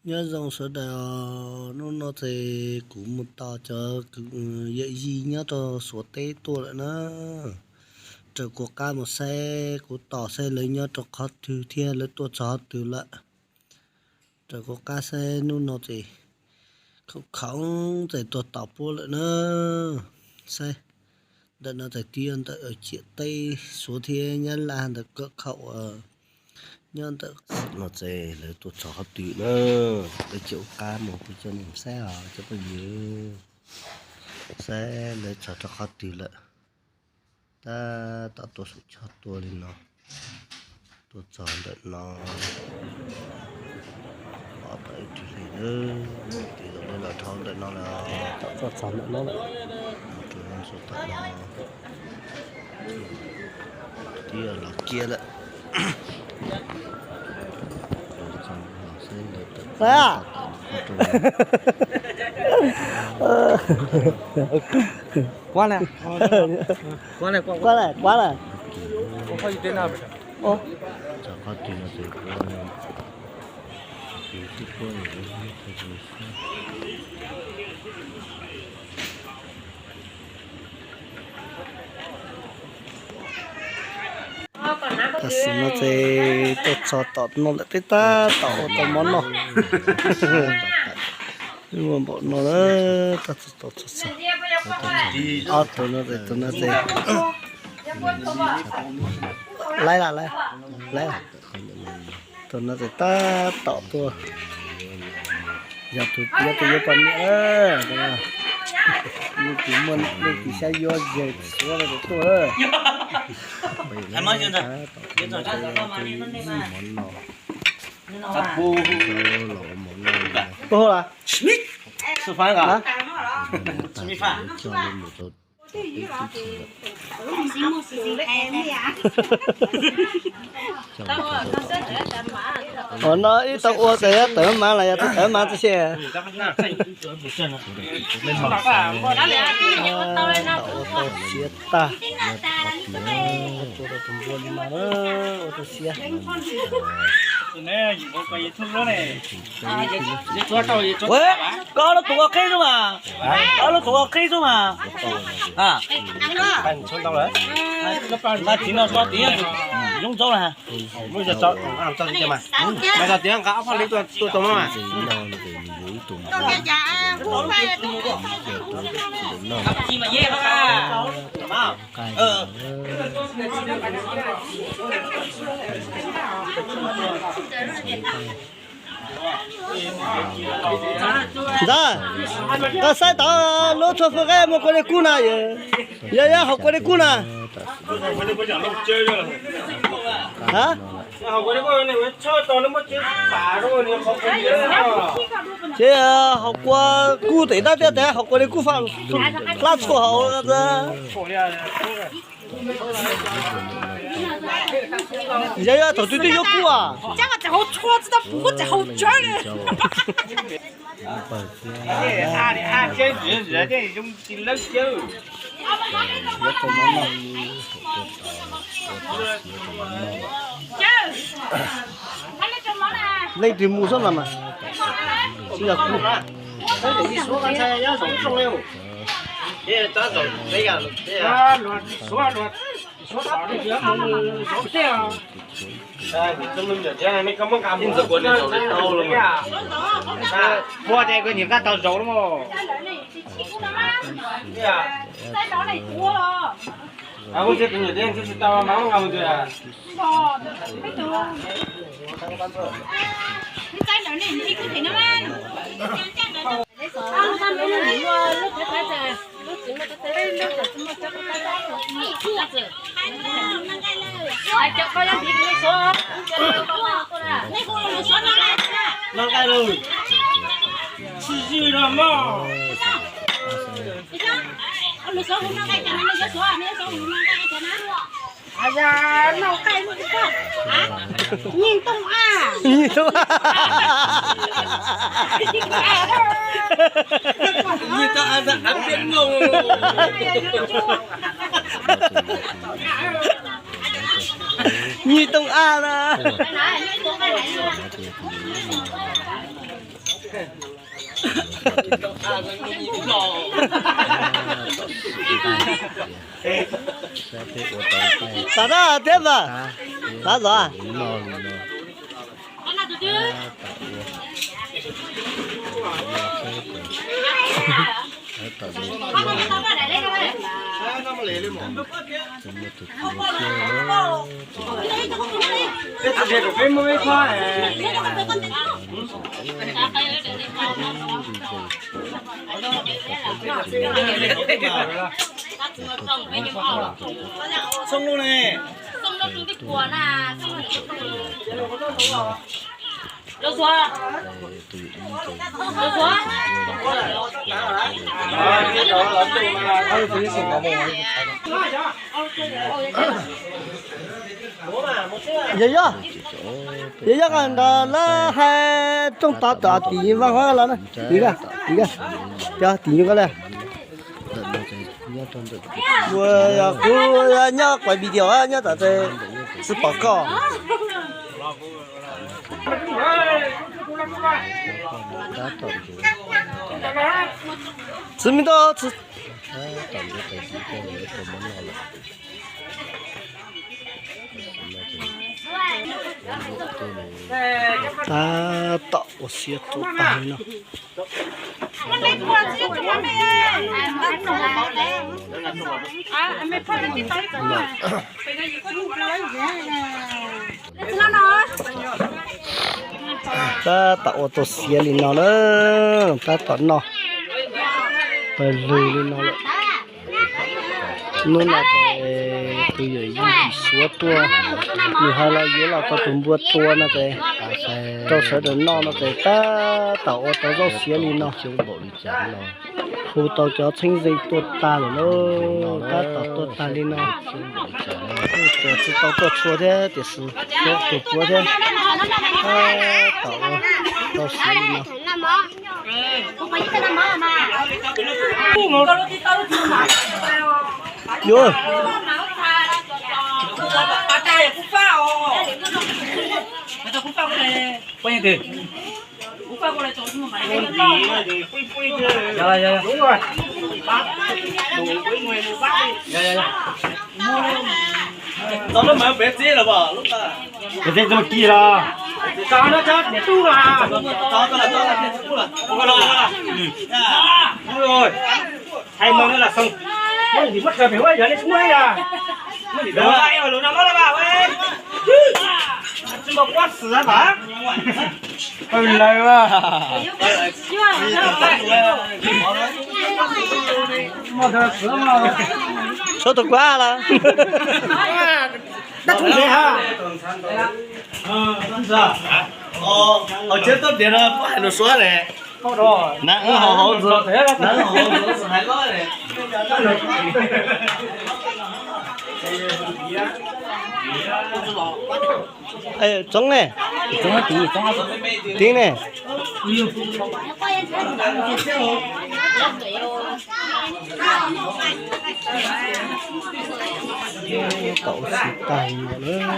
Nyob zoo sawv daws, hnub no ces kuv mus tos cov yawm yij nyob rau Suav teb tuaj lawm na. Raws kuv qab mus saib, kuv tos saib lawv nyob rau qhov twg thiab lawv tuaj txog qhov twg lawm. Raws kuv qab saib hnub no ces khoom khoom ces tuaj tos puab lawm na. Saib ntawm no ces twb yog ntawm ciam teb Suav thiab Nyab Laj ntawm kawm khaum nyob ntawm no ces lawv tuaj txog qhov twg na. Lawv cia ua qab mus kuv coj nej saib os cov phooj ywg. Saib lawv txog rau qhov twg lawm. Tab tom tuaj saum choj tuaj li no. Tuaj txog ntawm no. Pom tau ib rig lig na. Tig los dhau ntawm no lawm, tom tuaj txog ntawm no lawm. Rau no txog tom no. Twb los kiag lawm. Kuab na, kuab na, kuab na. Tam sim no ces tuaj txog tom no lawm, twb tab tom ua tau mov noj. Muaj npaum no lawm, tab tom txog. Ob tug no ces, tus no ces, laib lawm, laib lawm. Tus no ces tab tom tuaj. Yog tus, yog tus yuav poj niam, leej twg muaj leej twg xav yuav ces xuav los tuaj. Tuaj hauj lwm. Ua no ib tau ua tas tawv mas los yog tawv mas txog xyem. Ua tau siav tag. Ua tau tus npua li no na, ua tau siav. Koj lub tuv ua qhib xwb mas, koj lub tuv ua qhib xwb mas. Mas txiv no txiv zoo ntsaub na. Mas txiv nqa ob phav li tuaj tau mas. Ntxawg, koj saib tod lub tshuaj fwj qaib muaj kua dej kub na, yog, yog hauv kua dej kub na. Ces hauv kua kub tes tab tiaj tes hauv kua dej kub faj hlab tshuaj hauv. Yog, yog thaum twg twb yuav kub as. Leej twg mus xwb mas mas, tsis yog kuv. Muaj ces koj nyiam koj tau zaum lawm. Nyiaj tooj aj na. Tam no thiab mas. Tab los. Yog yog, yog yog nrog lawv hais rooj tod tom tim Vaj Huab los na. Tim, tim, tim nyuj koj le. Kuv nyob kuv nyob kuv video nyob tom xwb pom koj. Xwb me ntau. Tab tom ua siab tuaj tag li no. Tab tom ua tau siab li no lawm, tab tom noj pawg lug li no lawm. Hnub no ces tus yawm yij Suav tuaj, nws hais los yuav los tau tus npua tua no ces rau sawv daws noj no ces tab tom ua tau zaub siab li no. Hu tau cov txheeb ze tuaj tag lawm lauj, tab tom tuaj tag li no. Tsis tau tuaj txhua thiab tiam sis tus puav thiab. Tab tom ua tau siab li no. Yuav. Tau lub mawv pem txib los pom lub tas. Pem txib txoj kis los. Tau no tau niam tub los. Hais mawg no los xoo. Muab nim muab tawg pem ua yog nej muab yog. Muab nim tawg ua lus no muab los mas. Tsis npaum kuab xwm tas. Pawg lawg. Tshuav tus kuab los. Hauv tsheb tub diav no puab hais lus Suav ne. Nab hauv hauv ntxuav, nab hauv hauv ntxuav hais lus Suav ne. Txoob ne, txoob ne, txoob ne. Tau ua si tag li no lawm.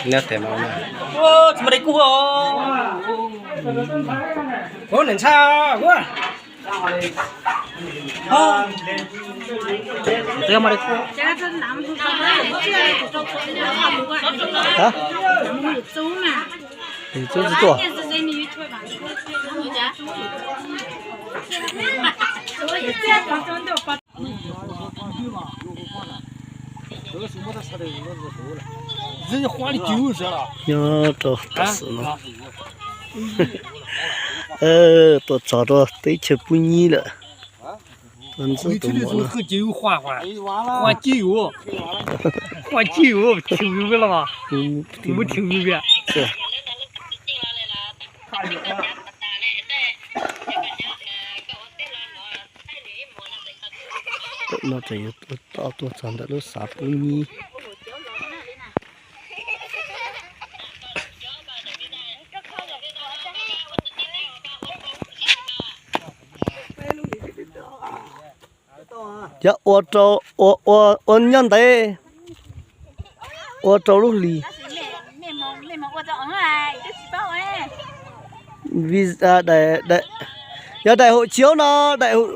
Neb tes no na. Tsis muaj dej kub os. Ua niam ntshai os. Hab, tub tsis tuaj. Nyob rau tam sim no, tuaj txog rau teb chaws Pub Nyib lawm. Tuaj ntxub tus muam no. Tam no ces yuav tuaj txog ntawm lub xav Pub Nyib. Yog ua rau, ua, ua, ua nyob ntev, ua rau lub hlis. Visa, daim, daim, yog daim hauv tsiaub no, daim hauv,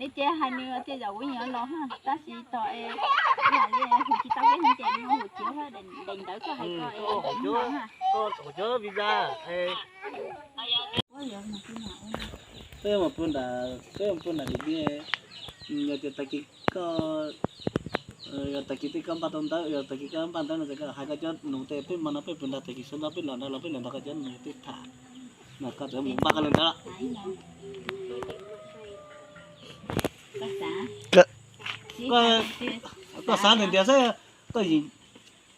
Li ces hais nws tias yam ub nyiam los, tab sis tos es hu tsis tau peb hu ces nws hu tsiav daim ntawv koj hais ko. Peb mus pw nram, peb mus pw nram Lis Nij, yog tias tag kis koj, yog tag kis tej koj npaj tau ntawv, yog tag kis koj npaj ntawv no ces koj hais koj cov nus tej, peb hmo no peb pw nrad, tag kis sawv ntxov peb los nrad los peb los nrog koj cov nus tej tham, mas koj txawm mus npaj koj li ntawd lawm. Koj xav tias tias xwb, koj yeem,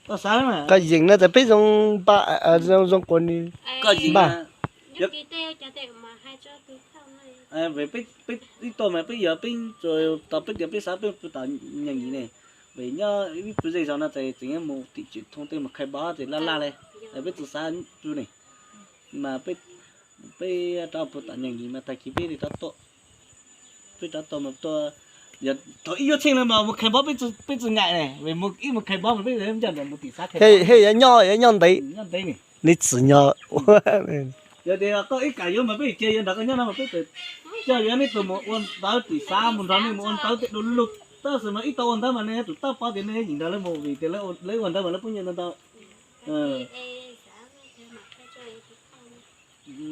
koj xav, koj yeem no ces peb zoo npaj, zoo, zoo quas nws npaj. Peb ib tuaj mas peb yog peb, tos peb tias peb xav peb pw tom Nyaag Nyim ne, vim nyob ib pw zej zog no ces tseem mus tim tsim thoo tej mus khai bob ces laj laj li, peb txawm xav pw ne, mas peb rov pw tom Nyaag Nyim mas tag kis peb li rov tuaj, peb rov tuaj mas tuaj, yog thaum ib yuav tsheej lawm mas mus khai bob peb txawm ngaim ne, vim mus ib mus khai bob mas peb ncaj nraim mus tim xav khai bob. Hej yuav nyob, yuav nyob ntev, nyob ntev ne, nws txwm nyob. Yog tias koj ib kam yuav mas peb cia yuav nrog koj nyob no mas peb coj yuav nej tus mus ua ntawv tim xav, mus nrog nej mus ua ntawv tej du lug. Tab sis mas ib tau ua ntawv mas nej yuav tsum tau paub tias nej yeem nrog lawv mus vim tias lawv ua ntawv mas lawv pub nyiaj ntau ntau.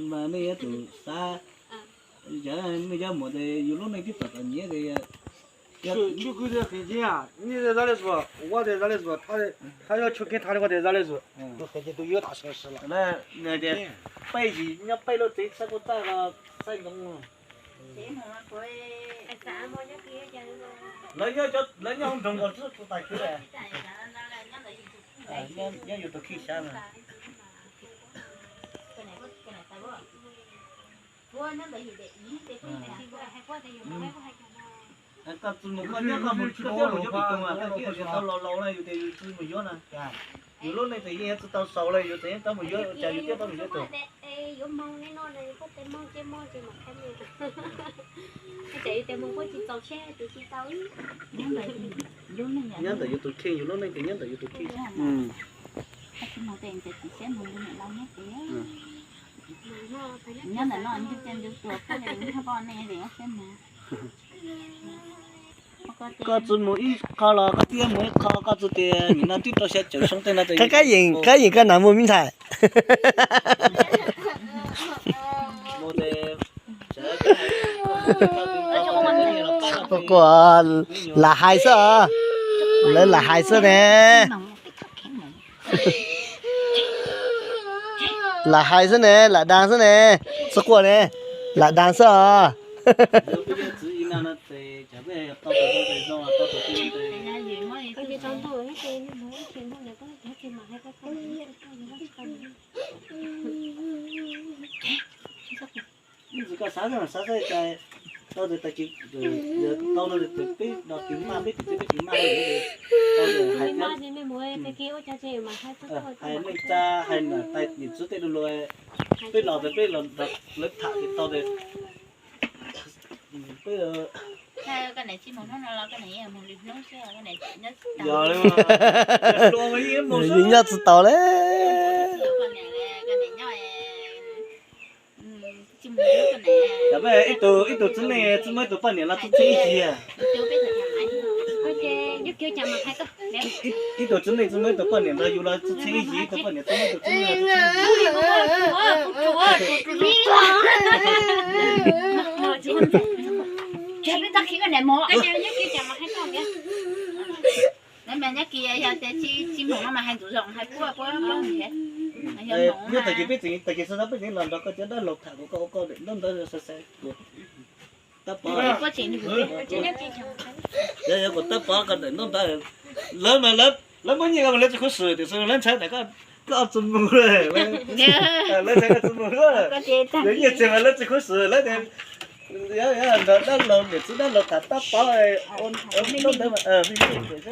Mas nej yuav tsum xav, nej cov muam ces yus lub neej twb txom txom nyem ces, peb yim nyob peb lub tsev txhab kuj txaj los saib ntsoov. Lawv nyob hauv nroog nkaus tsis tau tus tais khwv, nyob yus tus khij xyab na. Koj tsis mus koj nyob koj mus tsis koj thiab mus yuav tim koog mas koj thiaj yuav tau laus laus na, yus tias yus tsis mus yuav na. Yus lub neej ces yeej yuav tsis tau xaus li, yus tseem tau mus yuav, cas yus thiaj tau mus yuav tau. Nyob ntawm yus tus kheej, yus lub neej ces nyob ntawm yus tus kheej. Koj tsis mus ib qho los koj thiaj mus ib qho, koj tsis tias nim no twb rau xya caum xyoo tej no. Koj kab yeem, kab yeem koj nam mus me ntxhais. Kuv lam hais xwb os, lawv lam hais xwb ne. Lam hais xwb ne, lam dag xwb ne, tsis quaj ne, lam dag xwb os. Ntxim koj xav xwb, xav xwb cas tau tias tag kis tau no tias peb no tiv maj, peb tiv teb peb tiv maj, tau tias hais tias hais neej tsa hais nam tais niam txiv tej lus, peb los tias peb los nrog lawv tham tias tau tias peb yog li, yus nyob tsis tau li. Ib tug txiv neej tsis muaj ib tug poj niam los txheeb ib yig. Ib tug txiv neej tsis muaj ib tug poj niam nrog yus los txheeb ib yig, ib tug poj niam tsis muaj ib tug txiv neej los txheeb ib yig. Nyob tag kis peb tseem, tag kis sawv ntxov peb tseem los nrog koj cov dab laug tham, kuv koj ua koj daim ntaub ntawv sai sai kuv. Tab pov, yog yog kuv tab pov koj daim ntaub ntawv, lawv mas lawv muab nyiaj koj mas lawv tsis khuv xim tiam sis lawv ntshai tas koj txuas mus lawm, lawv ntshai koj txuas mus lawm, yog nyiaj txiag mas lawv tsis khuv xim lawv tias, yog nrog dab laug niam txiv dab laug tham tab pov, ntaub ntawv mas me ntsis xwb.